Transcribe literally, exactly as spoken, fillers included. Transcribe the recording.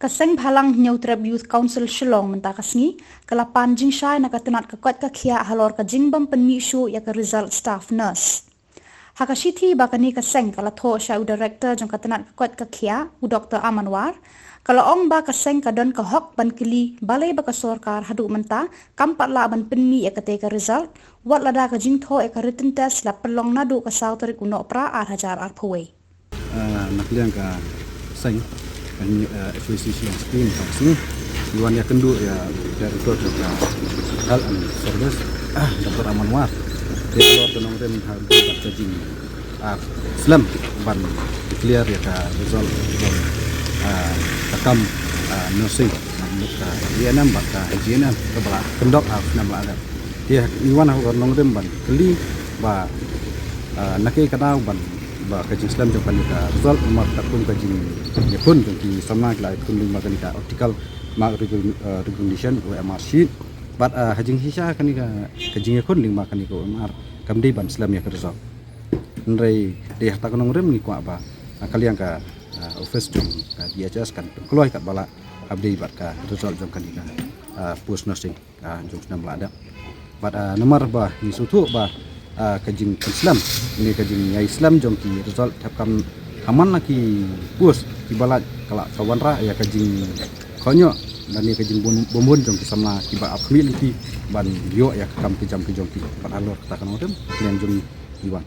Ka seng Bhalang Hynñiewtrep Youth Council Shillong mynta ka sngi ka la pan jingshai na ka tnat ka koit ka khiah halor ka jingbym pynmih shuh ïa ka result staff nurse. Ha ka shithi ba kane ka seng ka la thoh sha u director jong ka tnat ka koit ka khiah, u Doktor Aman War, ka la ong ba ka seng ka don ka hok ban kylli balei ba ka sorkar haduh mynta kam pat lah ban pynmih ïa katei ka result, wat lada ka jingthoh ïa ka written test la pynlong naduh ka saw tarik u Nohprah ar hajar arphew wei. Ah, na ka liang ka seng, ka, ah, F Y C C N Scheme, ka seng, ngi wan ïakynduh ïa u Director jong ka Health and Service, ah, Doktor Aman War. Te halor ka nongrim ha ka bad ka jing, ah, slem ban declare ïa ka result jong, ah, ka kam, ah, nursing, ah, ka A N M bad ka G N M, kaba la kyndok, ah, snem la dep. Te ngi wan ha ka nongrim ban kylli ba, ah, na kaei ka daw ban ba ka jingslem jong kane ka result, namar katkum ka jingïakhun jong ki samla ki la ïakhun lyngba kane ka Optical Mark Recogni-, ah, Recognition, O M R sheet. Bad, ah, ha jingshisha kane ka, ka jingïakhun lyngba kane ka O M R kam dei ban slem ïa ka result. Hynrei dei ha kata ka nongrim ngi kwah ba, ah, ka liang ka, ah, office jong ka D H S kan pynkloi katba lah, hapdeng bad ka result jong kane ka, ah, post nursing, ah, jong snem ba la dep. Bad, ah, namar ba ngi sngewthuh ba, ah, ka jingpynslem ne ka jingïaslem jong ki result thep kam ha man la ki post kiba lait ka la ka wanrah ïa ka jingkhohñioh lane ka jingbun bun jong ki samla kiba ap khmih lynti ban ïoh ïa ka kam ka jam ka jong ki. Bad halor kata ka nongrim ka liang jong ngi wan.